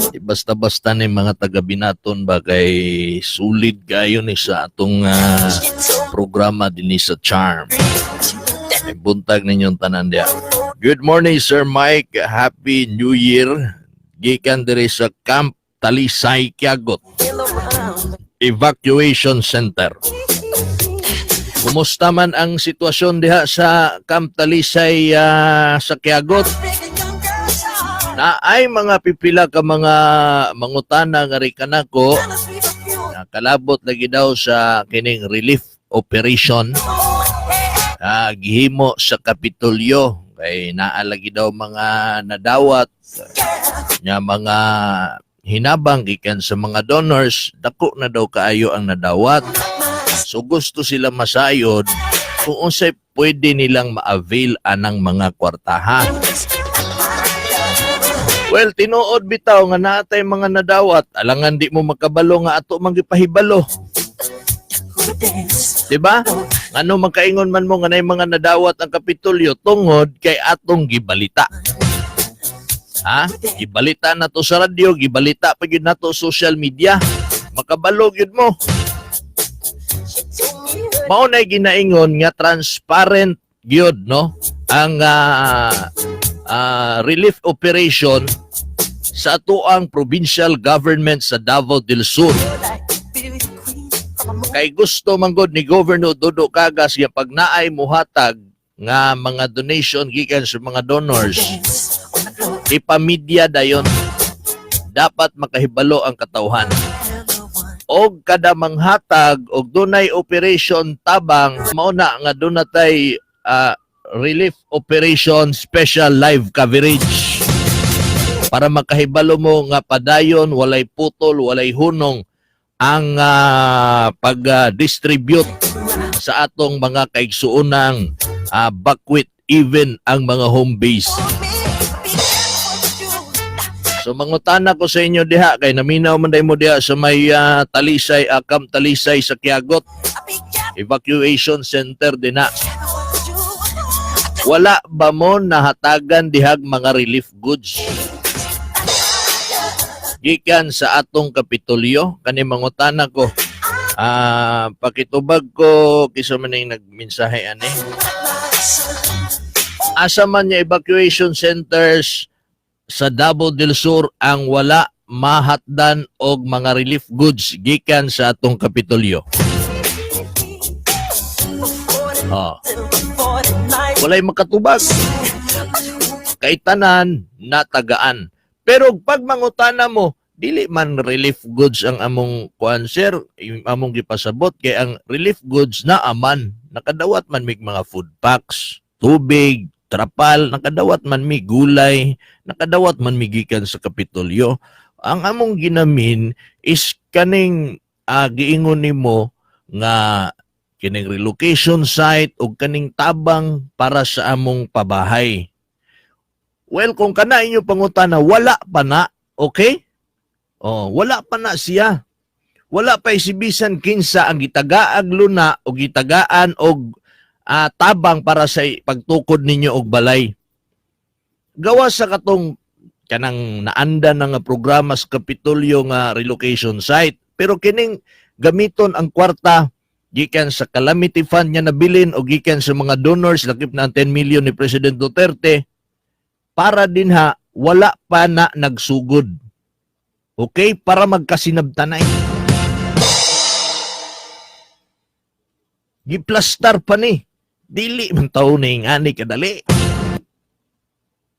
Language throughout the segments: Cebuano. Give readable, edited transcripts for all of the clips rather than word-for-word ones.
Di basta-basta ni mga taga-Binaton ba kay sulit kayo ni sa atong programa dinhi sa Charm. May buntag ninyong tanan diya. Good morning, Sir Mike. Happy New Year. Gikan diri sa Camp Talisay, Kiagot Evacuation Center. Kumusta man ang sitwasyon diha sa Camp Talisay sa Kiagot? Na ay mga pipila ka mga mangutana nga ri kanako nakalabot lagi daw sa kining relief operation gihimo sa Kapitolyo kay naa lagi daw mga nadawat nga mga hinabang gikan sa mga donors. Dako na daw kaayo ang nadawat, so gusto sila masayod kung unsay pwede nilang ma-avail anang mga kwartaha. Well, tinuod bitaw nga naatay mga nadawat, alangan di mo makabalo nga ato man gipahibalo. Diba? Ngano makaingon man mo nga nay mga nadawat ang Kapitolyo? Tungod kay atong gibalita. Ha? Gibalita na to sa radyo, gibalita pa gyud nato social media. Makabalo gyud mo. Mao na ginaingon nga transparent gyud, no, ang relief operation sa atoang provincial government sa Davao del Sur. Kay gusto manggod ni Governor Dodo Cagas nga pag naay muhatag nga mga donation gikan sa mga donors, ipamidya dayon. Dapat makahibalo ang katawhan. Og kada manghatag og dunay operation tabang, mao na nga duna tay relief operation special live coverage para makahibalo mo nga padayon, walay putol, walay hunong ang pag-distribute sa atong mga kaigsuonang bakwit, even ang mga home base. So mangutana ko sa inyo diha kay naminaw man day mo diha sa may Talisay, Camp Talisay sa Kiagot Evacuation Center dinha. Wala ba mo nahatagan dihag mga relief goods gikan sa atong Kapitolyo? Kani mangutana ko. Pakitubag ko kisa man ning nagmensahe ani. Asa man niya evacuation centers sa Davao del Sur ang wala mahatdan og mga relief goods gikan sa atong Kapitolyo? Oh. Walay makatubag. Kay tanan natagaan. Pero pag mangutana mo, dili man relief goods ang among kuan, sir, yung among gipasabot kay ang relief goods na aman nakadawat man mig mga food packs, tubig, trapal, nakadawat man mi gulay, nakadawat man mi gikan sa Kapitolyo. Ang among ginamin is kaning giingon nimo nga kining relocation site o kaning tabang para sa among pabahay. Well, kung kana inyo pangutana, wala pa na, okay? Oh, wala pa na siya. Wala pa isibisan kinsa ang gitagaag luna o gitagaan og tabang para sa pagtukod ninyo og balay. Gawa sa katong kanang naanda na nga programa sa Kapitolyo nga relocation site. Pero kining gamiton ang kwarta gikan sa calamity fund nga nabilin o gikan sa mga donors, lakip na ang 10 million ni President Duterte para dinha, wala pa na nagsugod. Okay? Para magkasinabtanay. Giplastar pa ni. Dili man tawo ni ngani kadali.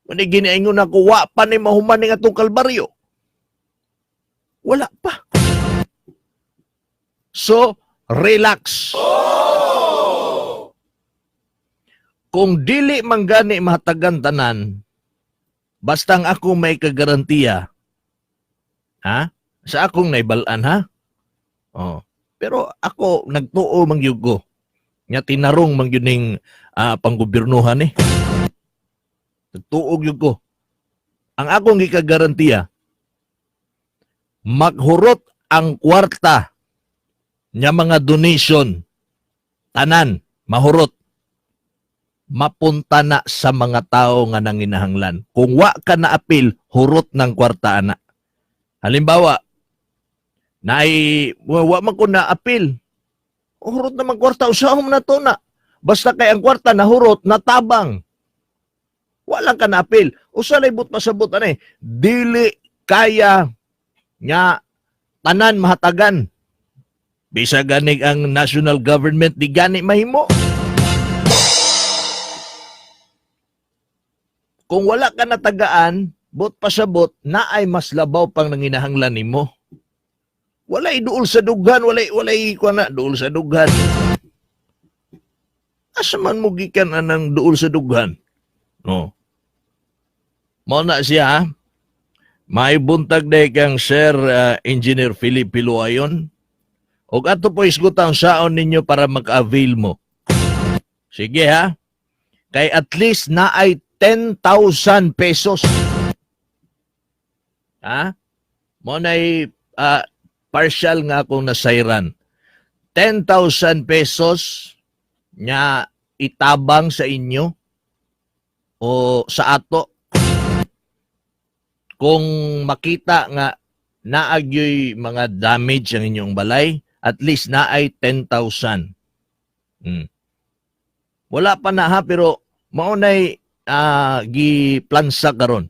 Mani ginaingon ako, wa pa ni mahuman ni atong kalbaryo. Wala pa. So, relax. Kung dili man gani mahatagan tanan, basta ang ako may kagarantiya, ha? Sa akong naibalan, ha? Oh. Pero ako, nagtuo man gyud ko nga tinarong man gyud ning panggobyernohan eh. Nagtuo gyud ko. Ang akong gikagarantiya, maghurot ang kwarta nga mga donation, tanan, mahurot, mapunta na sa mga tao nga nanginahanglan. Kung wa ka na apil, hurot ng kwarta ana. Halimbawa, naay wa man ko na apil. Hurot naman kwarta, usahom na to na. Basta kay ang kwarta nahurot, natabang. Wala ka na apil. Usa lay buot pasabot ani, dili kaya nga tanan mahatagan. Bisa ganig ang national government, di gani mahimo. Kung wala ka natagaan, buot pasabot, naay mas labaw pang nanginahanglan nimo. Walay duol sa dughan, walay kuan na duol sa dughan. Asa man mo gikan anang duol sa dughan? No. Mao na siya, ha? May buntag day kang Sir Engineer Philip Piluayon. Og ato po isgutan saon ninyo para maka-avail mo. Sige ha. Kay at least naay 10,000 pesos. Ha? Mao na'y partial nga akong nasayran. 10,000 pesos nga itabang sa inyo o sa ato kung makita nga naagyoy mga damage ang inyong balay, at least naay 10,000. Wala pa na ha, pero mao nay giplansa karon.